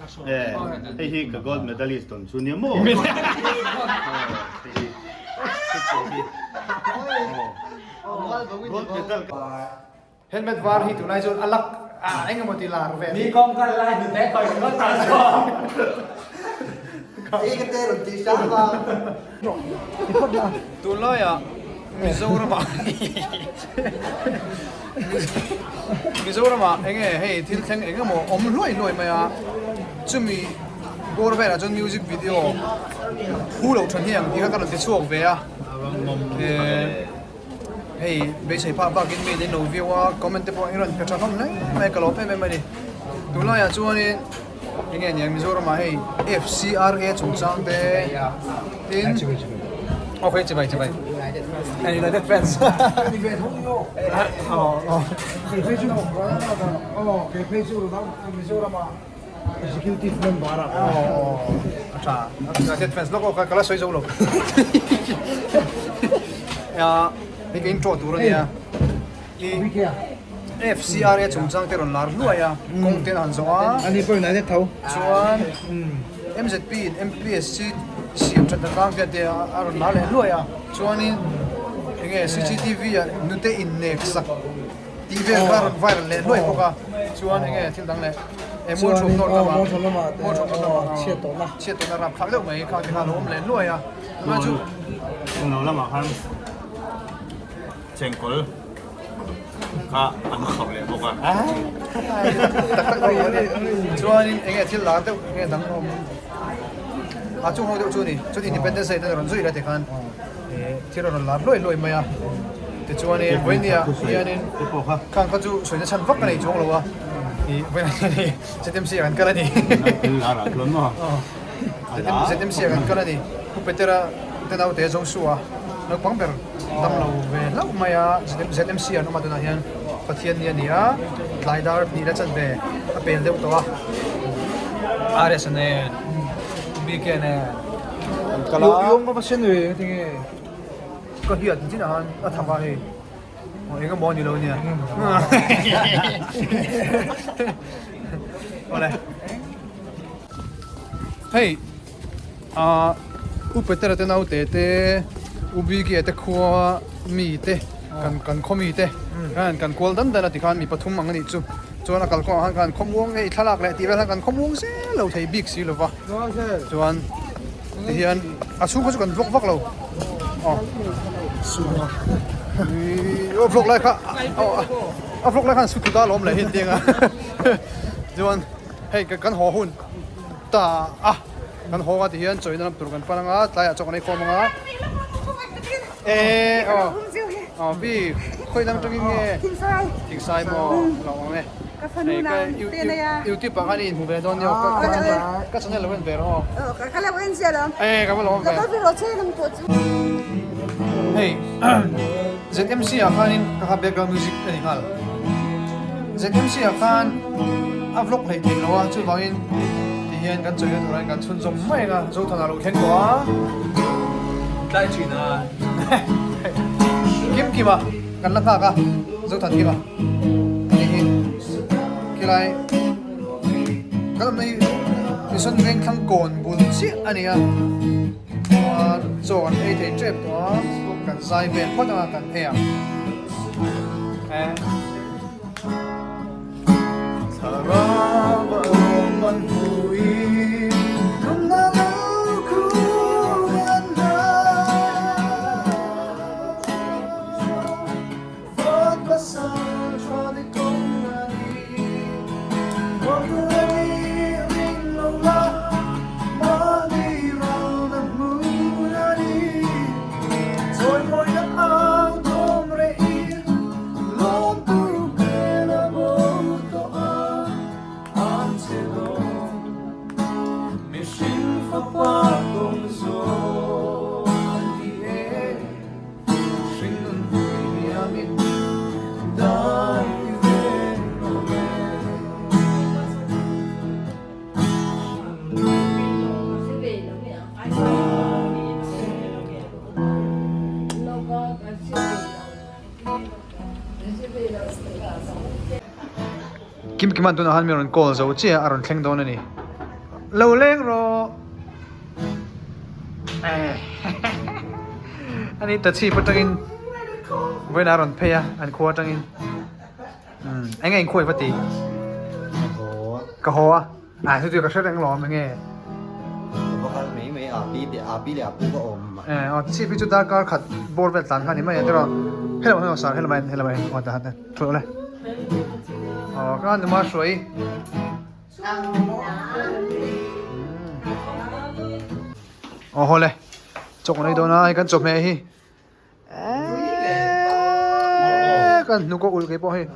Hei hi ka gold medalist dawn chu nia maw? Gold medal ka. Helmet var hi tunlai chuan a lak a eng emaw ti lar ve. Mi kawng kal lai hnute khawi ringawt ta chuan. Tunlaiah Mizoramah Mizoramah eng nge hei thil thleng eng emaw awm hluai hluai mai a, chumi bawr velah chuan music video phu loh tha hniang tih kha ka rawn ti chhuak ve a. Hei beisei phak bakin mi in lo view a, comment te pawh i rawn pe tha hlawm hle mai a, ka lawm em em a ni. Tunlaiah chuanin eng nge niang Mizoramah hei FCRA chungchang te tin aw hei chibai chibai United fans Executive member a a tha United fans lawk aw ka la sawi zo lo hei ka intro tur a nia FCRA chungchang te rawn lar hluai a kawng te an han zawh a ani pawh United tho chuan MZP in MPSC siam that na tlang te te a rawn lar leh hluai a chuanin enge CCTV ah nute innek sak Tih vel kha a rawn viral leh hluai bawk a, chuan enge thil dang leh eh mual thum nawr lamah mual thum nawr lamah chhiat tawhna chhiat tawhna rap thlak deuh mai kha te kha a lo awm leh hluai a, tunlai chu Englo lamah khan chengkawl kha an khauh leh bawk a. Tak tak lo a ni. Chuanin enge thil lar deuh enge dang awm a chung ho deuh chu a ni, chuan Independence Day te a rawn zui la tikhan. Thil a rawn lar hluai hluai mai a, tichuanin vawinia hianin khang kha chu sawina chhan vak a nei chuang lo a, ih vawiinah hian hei ZMC ah kan kal a ni ZMC ah kan kal a ni, Pu Petera te naute Joshua naupang ber dam lo ve hlauh mai a, ZMC ah an awm a tunah hian Pathian ni a ni a, tlai dar hnih la chanve a pel deuh tawh a, RS nen BK nen. An kal a. Yawng a va sen ve eng tinge? Ka hiat chin ah khan a thak a hei. Aw eng emaw a ni lo nia. Awle. Hei ah U Petera te naute te U Bike te khua mi te kan kan khaw mi te khan kan kual dan dan a tikhan mi pathum ang a nih chu. Chuan a kalkawngah khan kan khawmuang nge i thlalak leh tih vel khan kan khawmuang zel lo thei bik si lova. Chuan tihian a chhung kha chu kan vlog vak lo aw a vlog lai kha a vlog lai khan su tut a lawm leh hi tiang a chuan hei kan haw hun ta a kan haw a tihian chawina lam tur kan pan anga tlaiah chaw kan ei khawm anga e aw aw bi khawi dang tangin nge thingsai maw lo ang e. Ka fanu nang te nei a. YouTube ah khan i inhmu ve dawn nia ka channel ka channel lo en ve rawh aw. Ka lo en zia lo. Eh ka va lo ve. Lo kal ve rawh che nang pawh chu. Hei ZMC ah khanin ka kha background music a ni nghal. ZMC ah khan a vlog hleih theih lo a chuvangin tihian kan chawina turah hian kan chhunzawm mai ang a Zothana lo thleng tawh a. Tlai thin a. Kim kim a kan la nghak a Zothan kim a. Hei hi khilai kan awmna hi Mission Vengthlang kawn bul chiah a ni a chuan chaw an ei thei tep tawh a kan zai vel phawt anga kan ei ang e Thlarau a awm an hmuhin Tumna lo khur an hna. Kim Kima'n tunah khan mi rawn call zo chiah a rawn thleng dawn a ni. Lo leng rawh. Ani ta chhip atangin vawiin a rawn phei a an khua atangin eng nge in khuai va ti ka haw a ah chu chu ka hre reng lawm eng nge Ka va kal mai mai a pi te a pi leh a pu ka awm aw chhip hi chu darkar khat bawr vel tlan kha ni mai a tiraw hello hello sir hello hello hello aw ta han thu le aw ka numa hruai Aw haw le chawk an ei dawn a hei kan chawhmeh hi eeeee kan hnuk a ulh kei pawh hei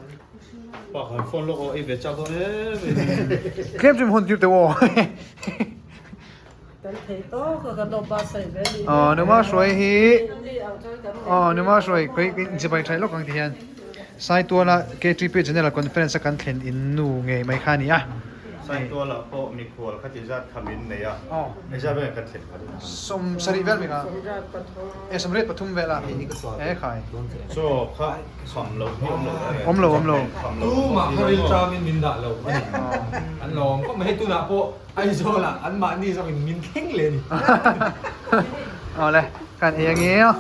tlem chu hun tir teuh aw aw numa hruai hi aw numa hruai chibai thaih lawk ang ti hian. Saituala KTP General Conference a kan thlen in nu ngei mai kha a ni a. Saituala pawh mikhual khati zat kha min nei a, engzat vel kan thlen kha ni? 70 vel mai kha. E 73 vel a. E khai. Chaw kha kham lo hi awm lo e. Awm lo awm lo. Tumah kha rilṭam in min dah lo a ni. An lawm khawp mai. Hei tunah pawh Aizawl ah anmahni zawk in min thleng leh a ni. Awle, kan ei ange a.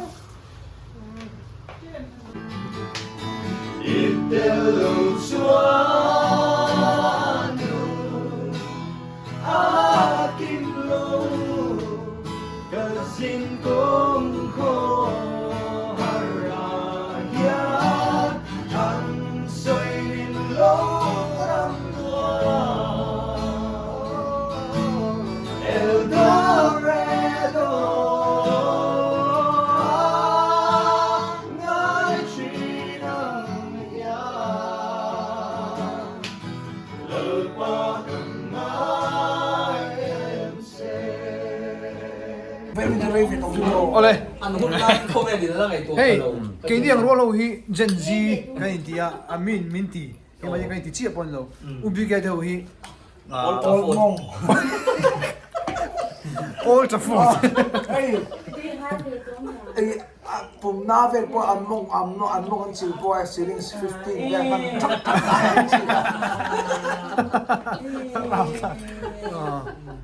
Awle hei keini ang rual ho hi Gen Z kan inti a a min min ti hei kan inti chiah pawh a ni lo U Bike te ho hi Old Mong. Old Trafford. Hei ei pumna vel pawh an mawng an an mawng an chil pawh a syringe 15 vel hman thak thak an chil a.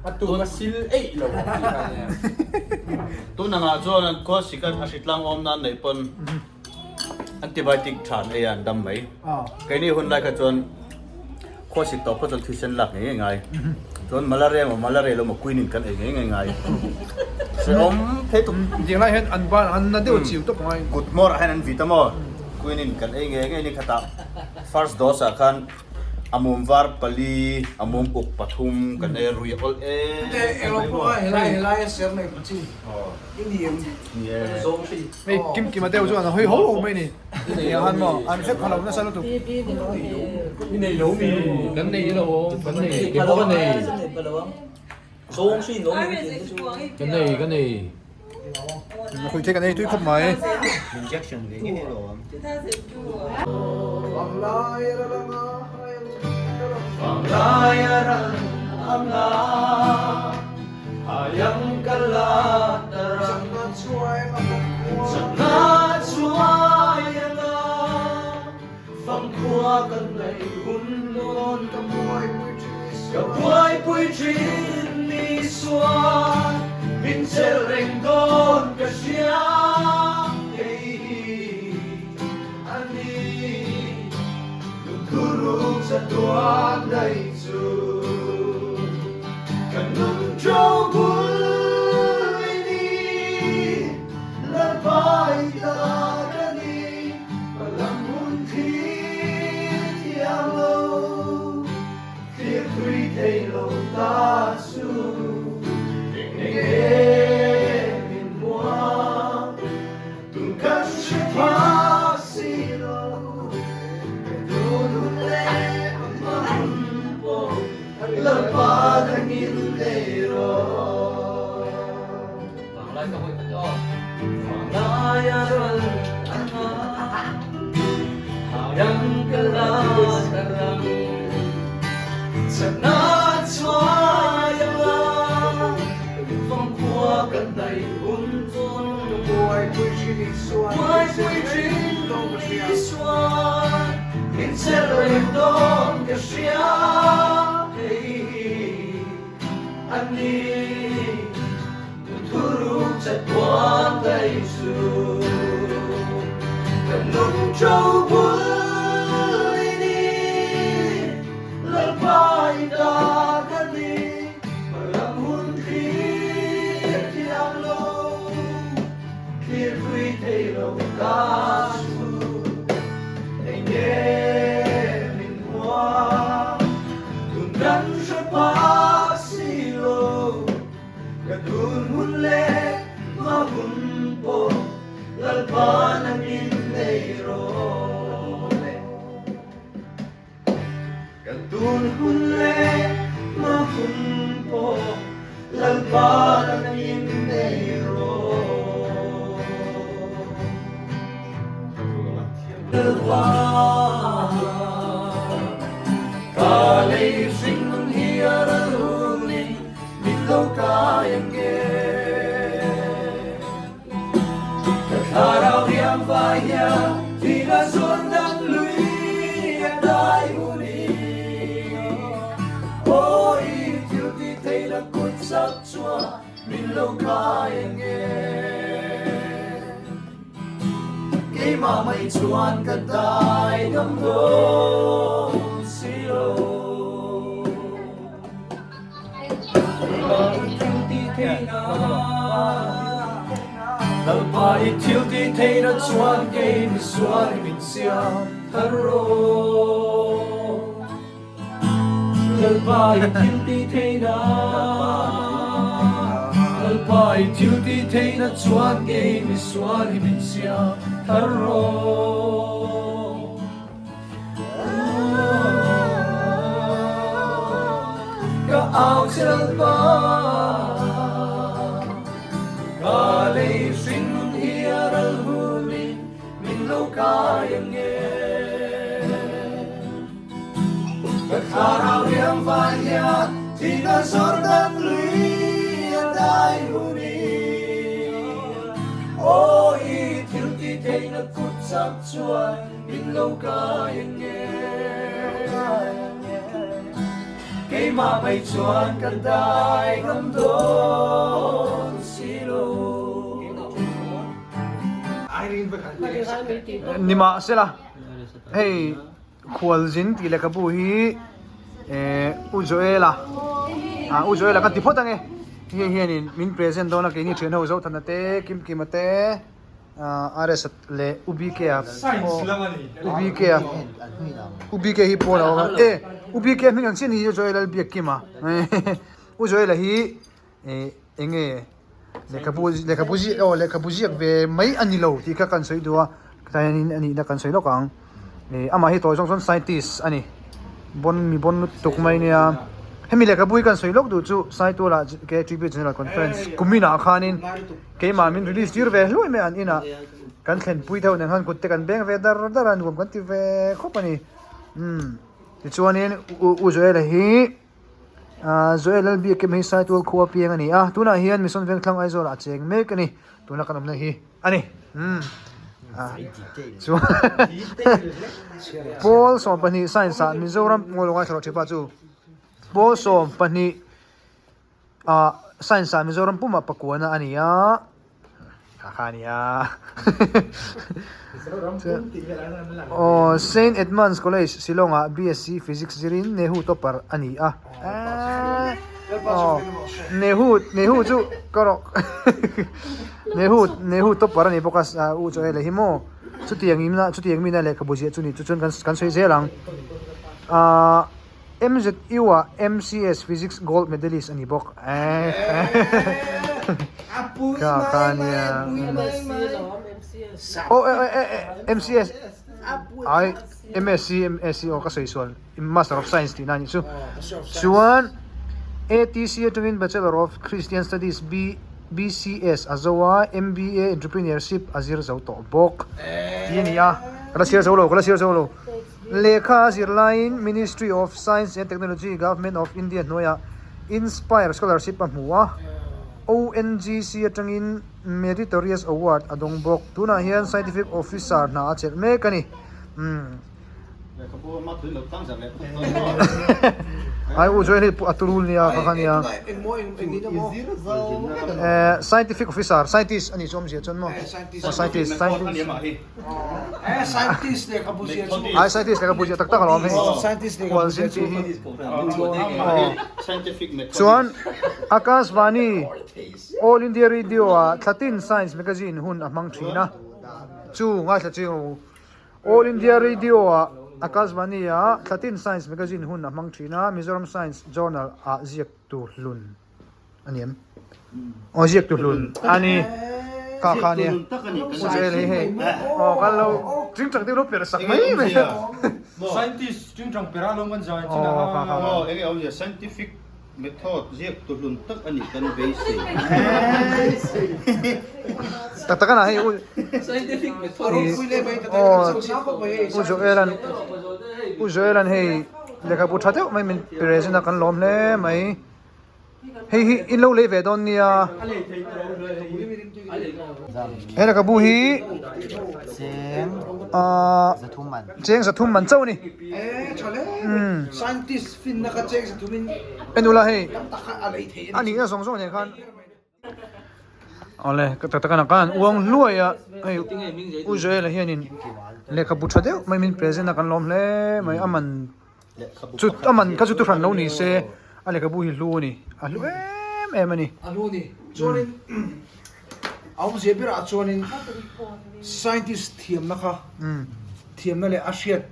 A tun a sil eih lo ang tih kha nia. Tun angah chuan an khua sikat a hritlang awm nan neih pawn Antibiotic tha an ei a an dam mai. Keini hun lai kha chuan khuasik tawh phawt chuan thisen lak ngei ngei ngai. Chuan malaria emaw malaria lo emaw quinine kan ei ngei ngei ngai. Hrehawm thei tuk. Tiang lai hian an ban an na deuh chiu tawp ngai. Kut hmawr ah hian an vit a maw? Quinine kan ei ngei ngei ni khatah first dose ah khan A mum var pali, a mum uk pathum kan ei a rui a awlh em em mai maw. Helai helai a ser nei chi i ni em? Ni e. Hei kim kima deuh chuan a hawi ho ho mai ni. Nia han maw an hrep pha lo nasa lutuk. I nei lo mi? Kan nei lo kan nei ke pawh ka nei. Kan nei ka nei. Khui thei kan ei tui khawp mai. Injection ve ngei lo awm. a ni. Thuruk chatuan daih chu kan nung tho bul i ni. Lalpa i ta ka ni, hmalam hun thlir thiam lo, thlir thui thei lo ka chu eng nge min hua, tun kan hre phak si lo. Ka tun hun leh hma hun pawh Lalpa nangin nei rawh. Ka tun hun leh hma hun pawh Lalpa nangin nei rawh. Lalpa ka lei hring nun hi a ral hunin Min lo kai ang e. Ka thlarau riam vai hian thihna zawn dang lui a dai hun i. Aw i thil ti thei la kut chak chuan min lo kai ang e. Keimah mai chuan ka dai ngam dawn si lo. Lalpa i thil ti theihna chuan kei misual i min siam thar rawh. Lalpa i thil ti theihna, Lalpa i thil ti theihna chuan kei misual i min siam thar rawh. Ka au che Lalpa, ka lei hring nun hi a ral hunin min lo kai ang e. Ka thlarau riam vai hian thihna Jordan lui a dai hunin, aw i thil ti theihna kut chak chuan Min lo kai ang e. Keimah mai chuan ka dai ngam dawn si lo. Nimahsela, hei khualzin tih lehkhabu hi U Joela, U Joela ka ti phawt ang e. Hei hianin min present dawn a keini thian ho Zothana te, Kimkima te. RS leh UBK a UBK a UBK hi pawn a awm a e UBK hming ang chiah ni U Joel a biak kim a U Joel a hi enge lehkhabu lehkhabu ziak aw lehkhabu ziak ve mai a ni lo tih kha kan sawi duh a tah hian a nihna kan sawi lawk ang amah hi tawi zawng chuan scientist a ni bon mi bon lutuk mai nia hemi lehkhabu hi kan sawi lawk duh chu Saituala KTP General Conference kuminah khanin Keimah min release tir ve hluai mai an inah kan thlenpui deuh nen khan kut te kan beng ve dar dar a nuam kan ti ve khawp a ni umm tichuanin u Joel-a hi ahh Joel Lalbiakkim hi Saitual khua piang a ni a tunah hian Mission Vengthlang Aizawl ah a cheng mek a ni tuna kan awmna hi a ni umm ah chuan Pawl 12 Science ah Mizoram ngawi lo ngaithla rawh thipa chu Pawl 12 Ah science ah Mizoram pumah pakuana a ni a, kha kha a ni a. Aw Saint Edmund's College Shillong ah BSc Physics zirin Nehu topper a ni a. Aw Nehu Nehu chu ka rawh Nehu Nehu topper a ni bawk a u chu hei leh hi maw chutiang in chutiang mina lehkhabu ziah chu ni chu chuan kan sawi zel ang. Ah. MZU ah MCS Physics Gold Medalist a ni bawk. Kha kha a nia. Oh MCS ai MSc MSc aw ka sawi sual Master of Science tihna a nih chu. Chuan ATC atangin Bachelor of Christian Studies B BCS a zo a, MBA Entrepreneurship a zir zo tawh bawk tih a ni a. Ka la chhiar zo lo, ka la chhiar zo lo. Lehkha a zir laiin Ministry of Science and Technology, Government of India hnuaiah Inspire Scholarship a hmu a, ONGC atangin Meritorious Award a dawng bawk. Tunah hian Scientific Officer hna a chelh mek a ni. Ai u Joel hi a turul nia kha kha nia. Eh scientific officer scientist ani chu awmzia chuan maw? Aw scientist scientist. Eh scientist lehkhabu zia chu. Ai scientist lehkhabu zia tak tak alawm hei. Scientist lehkhabu zia chu. Chuan Akashvani All India Radio ah thlatin science magazine hun a hmang thin a chu ngaithla chiang rawh u. All India Radio ah Akashvani ah thlatin science magazine hun a hmang thin a Mizoram Science Journal ah ziak tur hlun a ni em? Aw ziak tu hlun a ni kha kha a nia u Joel hi hei aw kan lo tingtang deuh lo per sak mai mai Scientist tingtang per a lo man zai chin a aw kha kha aw enge awmzia scientific method ziak tu hlun tak a nih kan beisei tak tak a na hei u aw u Joel an u Joel an hei lehkhabu tha deuh mai min present a kan lawm hle mai. Hei hi in lo lei ve dawn nia. He lehkhabu hi cheng zathum man chauh a ni. En ula hei a nihna zawng zawng nen khan awle ka tak tak a kan uang hluai a hei U Joel-a hianin lehkhabu tha deuh mai min present a kan lawm hle mai a man Chu a man kha chu tu hran lo ni se a lehkhabu hi hlu a ni a hlu em em a ni. A hlu a ni. Chuanin a awmzia berah chuanin scientist thiamna kha thiamna leh a hriat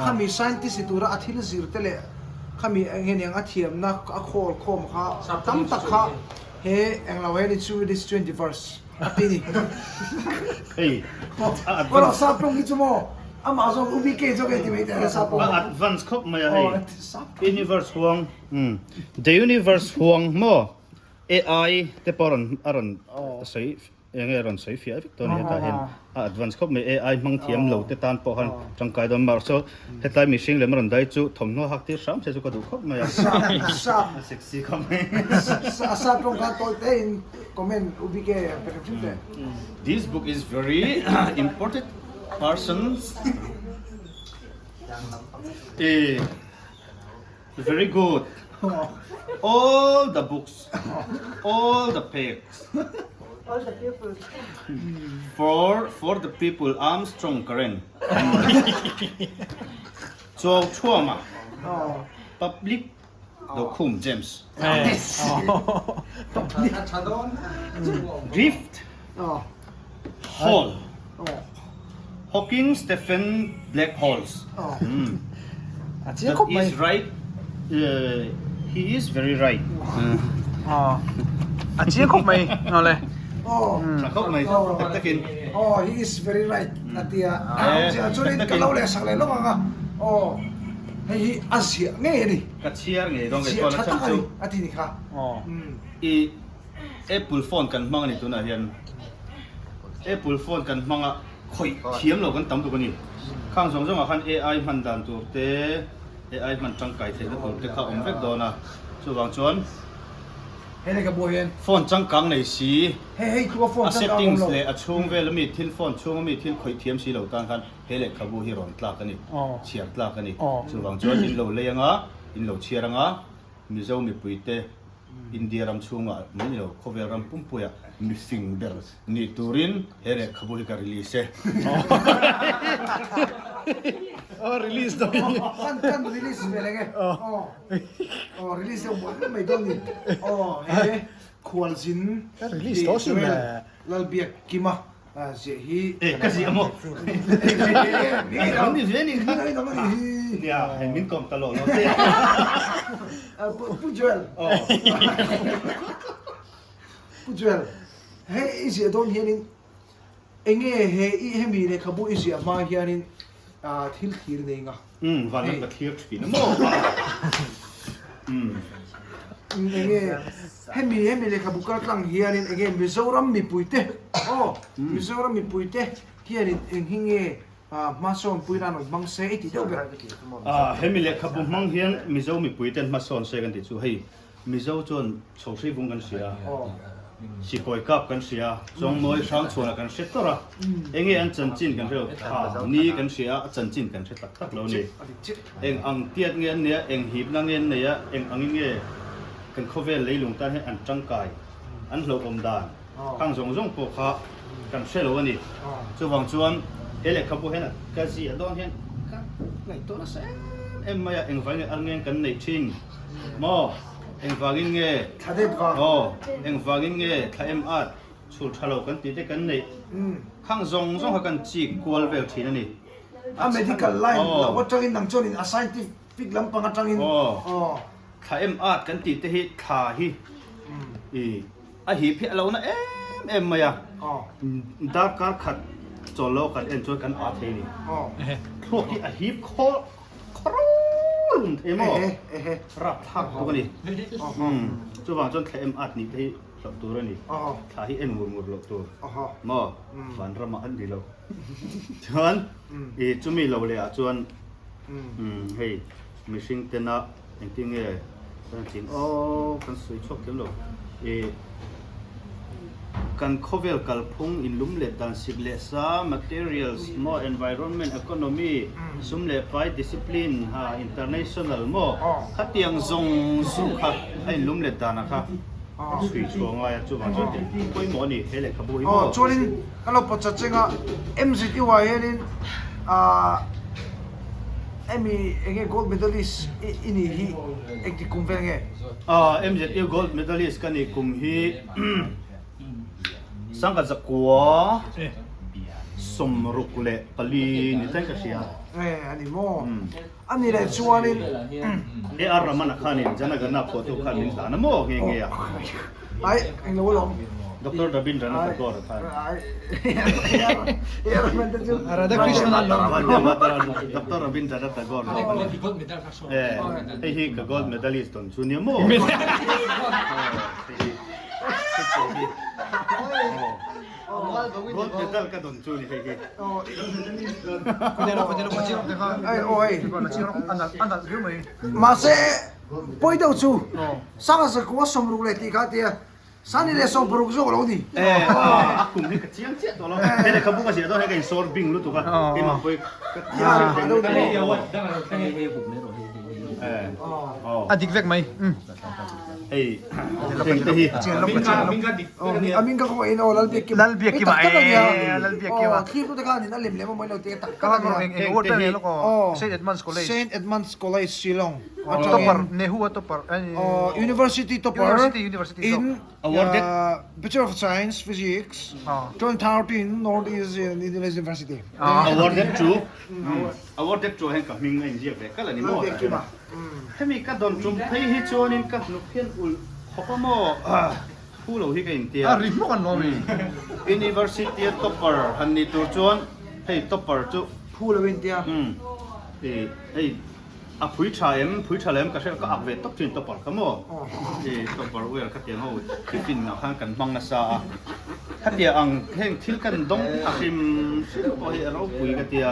khami scientist ni tura a thil zir te leh khami eng nge niang a thiamna a khawl khawm kha tam tak kha he englo he ni chu this 21st A ti ni. Hei, a advance. Aw sap tawng hi chu maw amah zawng UBK zawk e ti mai teh a sap tawng. A advance khawp mai a hei. Universe huang, the universe huang maw AI te pawh rawn a rawn sawi eng nge a rawn sawi fiah vek dawn a ni hetah hian a advance khawp mai AI hmang thiam lo te tan pawh khan tangkai dawn mar so hetlai mihring lem a rawn dai chu thawmhnaw hak tir hram se chu ka duh khawp mai a. Sap A sexy khawp mai. A sap tawng khan tawi te in Comment UBK pe hrim hrim teh. This book is very important persons eh very good all the books all the packs All the people. for for the people Armstrong current Chuau Thuama public Dokhum James Rift Hole Hawking Stephen Black Holes That is right He is very right A chiang khawp mai awle. Tha khawp mai tak takin. Aw he is very right a ti a. Chuanin ka lo leh sak leh lawk ang a. Aw. Hei hi a ziah ngei a ni. Ka chhiar ngei dawn ngei chuan a chhan chu. A ti ni kha. I Apple phone kan hmang a ni tunah hian. Apple phone kan hmang a khawih thiam lo kan tam tuk a ni. Khang zawng zawngah khan AI hman dan tur te, AI hman tangkai theihna tur te kha awm vek dawn a. Chuvang chuan Hei lehkhabu ah hian. Phone changkang nei si. Hei hei tlua phone changkang awm lo. A settings leh a chhung vel ami thil phone chhung ami thil khawih thiam si lo tan khan. He lehkhabu hi rawn tlak a ni, chhiar tlak a ni. Chuvang chuan in lo lei anga, in lo chhiar anga, Mizo mipuite India ram chhungah mai ni lo, khawvel ram pumpuiah mifing ber ni turin he lehkhabu hi ka release e. Aw release dawn hi. Kan kan release ve leng e. Aw aw release deuh mawlh mai dawn ni. Aw he khualzin Release tawh sin le. Lalbiak Kima. Ziah hi. Eh ka ziah maw? Ni ve ni kha. Nia hei min kawm ta lo lo te. Pu Joel. Pu Joel hei i ziah dawn hianin enge he i hemi lehkhabu i ziah hma hianin thil thlir nei nga. Umm van lam ka thlir thin a maw? Umm. Enge hemi hemi lehkhabu kal tlang hianin enge Mizoram mipuite aw Mizoram mipuite hianin eng hi nge hmasawn pui nan rawn hmang se i tih deuh ber. Ah hemi lehkhabu hmang hian Mizo mipuiten hmasawn se kan tih chu hei Mizo chuan chho hrei vung kan hria. Sikawi kap kan hria, Chawngmawi Hrangchhuana kan hre tawrh a, enge an chanchin kan hre lo, tha ni kan hria a, a chanchin kan hre tak tak lo a ni. Eng ang tiat nge an nia, eng hipna nge an nei a, eng angin nge kan khawvel leilung tan hian an tangkai, an hlauhawm dan khang zawng zawng pawh kha kan hre lo a ni. Chuvang chuan he lehkhabu hian ka ziah dawn hian ka ngaihtuah nasa em em mai a, engvangin nge arngeng kan neih thin maw? Engvangin nge Thla det vang. Aw, engvangin nge thla em at chhul tha lo kan tih te kan neih khang zawng zawng kha kan chik kual vel thin a ni. A medical line lo atangin nang chuanin a scientific lampang atangin. Aw, thla em at kan tih te hi thla hi i a hip hi a lo na em em mai a. Darkar khat chawl lo kan en chuan kan a thei a ni. Thluak hi a hip khawl. Khaw thei maw? Rapthlak bawk a ni. Chuvang chuan thla em at nih te hi hlauh tur a ni. Thla hi en ngur ngur loh tur. Maw? Vanramah an ni lo. Chuan i chumi lo leh ah chuan hei mihring tena engtin nge kan ching aw kan sawi chhuak thiam lo. I Kan khawvel kalphung inlum let dan sik leh sa, materials, maw, environment, economy, sum leh pai, discipline, ha, international, maw, khatiang zawng zawng kha a inlum let danah kha chhui chhuah ngai a, chuvang chuan tih pawimawh a ni he lehkhabu hi maw. Aw, chuanin ka lo pawt chat cheng a, MZU ah hianin ah emi enge gold medalist i nih hi engtik kum vel nge? Aw, MZU gold medalist ka nih kum hi Sangha zakua 64 ni thleng ka hria. E, a ni maw? A ni leh chuanin. AR Rahman-a khanin Jana Gana phuahtu khan min hlan a maw nghe nghe a? Ai, englo alawm. Doctor Rabindranath Tagore khan. Ai, AR Rahman te chu. Radhakrishnan an lawm. Doctor Rabindranath Tagore. E, hei hi ka gold medalist dawn chu nia maw? Gold medal ka dawn chu ni hei hi. Mahse pawi deuh chu Sanga zakua 60 leh tih kha tia Sani leh 70 zawk a lo ni. A kum hi ka chiang chiah tawh lo. He lehkhabu ka ziah dawn hian ka insawr bing lutuk a, keimah pawi ka chiang chiah thei. A dik vek mai. Hei heng te hi. A ming ka kawng in aw Lalbiakkima. Lalbiakkima e Lalbiakkima. Thlir tu te khan in a lem lem a mawi lo te tak tak a nia. Eng award ber lawk aw Saint Edmund's College. Saint Edmund's College Shillong. Topper Nehu a topper. University topper in Awarded Bachelor of Science Physics 2013 North East University. Awarded to Awarded to hian ka hming a inziak ve kalh a ni maw? Lalbiakkima. Hemi ka dawn tum phei hi chuanin ka hnuk hian ulh khawp a maw? Phu lo hi ka intia. A ri hmawk an lawm i. University a topper han ni tur chuan hei topper chu. Phu lo intia. Umm hei a phui tha em phui tha lo em ka hre ka ak ve tawp thin topper kha maw? I topper wear khatiang ho tiffin ah khan kan hmang nasa a. Khatia ang heng thil kan dawng a hrim hrim pawh hi a ropui ka tia.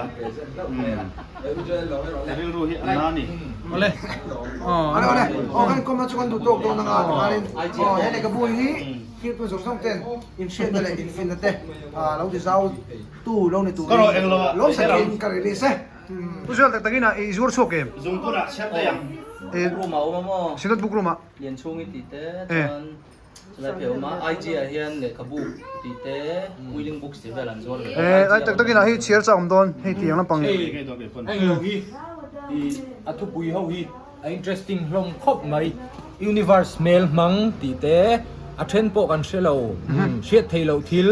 Ka rilru hi a na ni. Awle. Awle awle. Aw kan kawmna chu kan duh tawk dawn anga tikhanin aw he lehkhabu hi thiltu zawng zawng ten inhriatna leh infinna te lo ti zau tu lo ni turin lawm takin ka release e. Pu Zual tak takin a i zuar chhuak em? Zungpurah chhiat daih ang. Book room ah awm a maw? Synod book room ah. Lianchhungi tih te chuan Chulai phei awm a, IG ah hian lehkhabu tih te, Wheeling Books tih vel an zuar ve bawk a. He lai tak takin ah hei chhiar chak awm dawn, hei tiang lampang. Heng lo hi i a thupui ho hi a interesting hlawm khawp mai. Universe hmel hmang tih te a then pawh kan hre lo, hriat theih loh thil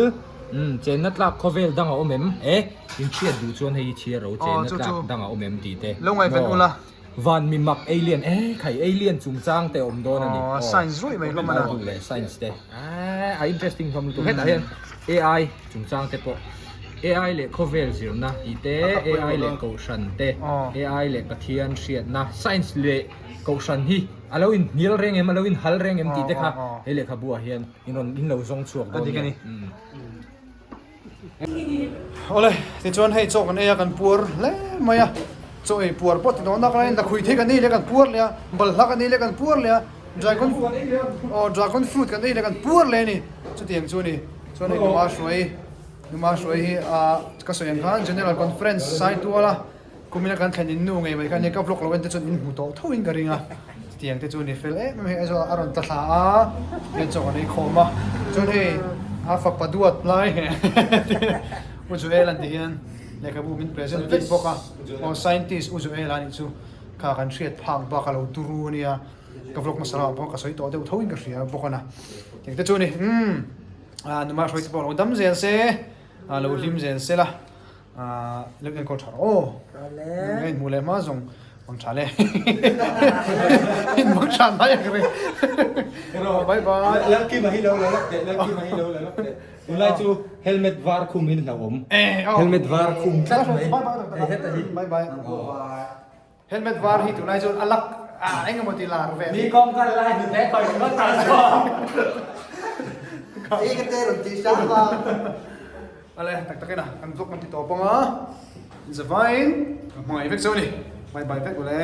chenna tlak khawvel dang a awm em? E inhriat duh chuan hei hi chhiar ro chenna tlak dang a awm em tih te. Lo ngaihven ula. Van mi mak alien eh khai alien chungchang te awm dawn a ni. Aw science ruih mai hlawm a na. Bible leh science te eh a interesting hlawm lutuk hetah hian AI chungchang te pawh AI leh khawvel zirna tih te AI leh kohhran te AI leh Pathian hriatna science leh kohhran hi a lo inhnial reng em a lo inhal reng em tih te kha he lehkhabu ah hian in rawn in lo zawng chhuak dawn nia. Awle, tichuan hei chaw kan ei a, kan puar hle mai a, chaw ei puar pawh ti dawn tak laiin lakhui thei kan ei leh kan puar leh a, balhla kan ei leh kan puar leh a, dragon aw dragon fruit kan ei leh kan puar leh a ni. Chutiang chu a ni. Chuan hei Numa Hruai, Numa Hruai hi ah ka sawi ang khan General Conference Saitual a kumina kan thlen in nu ngei mai kha nia ka vlog lo en te chuan in hmu tawh tho in ka ring a. Chutiang te chu a ni fel em em hei Aizawl ah a rawn tla thla a, tihian chaw kan ei khawm a. Chuan hei a fapa duat lai U Joel an ti hian lehkhabu min present vek bawk a. Aw Scientist U Joel a nih chu kha kan hriat phak bak a lo turu a nia. Ka vlog hmasa lamah pawh ka sawi tawh deuh tho in ka hria bawk a na. Eng te chu a ni umm numa hruai te pawh lo dam zel se lo hlim zel se la lo enkawl tha rawh aw. Nge inhmuh leh hma zawng mang tha le. Inhmang tha mai ang ring. Bye bye. Lalkima hi lo la lawk teh Lalkima hi lo la lawk teh. Tunlai chu helmet var khum in hlauhawm. Helmet var khum tlat mai. Bye bye. Helmet var hi tunlai chuan a lak a eng emaw ti lar ve. Mi kawng kal lai hnu te khawi ringawt ta chuan. Ei ka te rawn ti hram a. Ale tak tak in a kan vlog kan ti tawp ang a. Zavaiin ka hmangaih vek chauh a ni. Bye bye vek ule.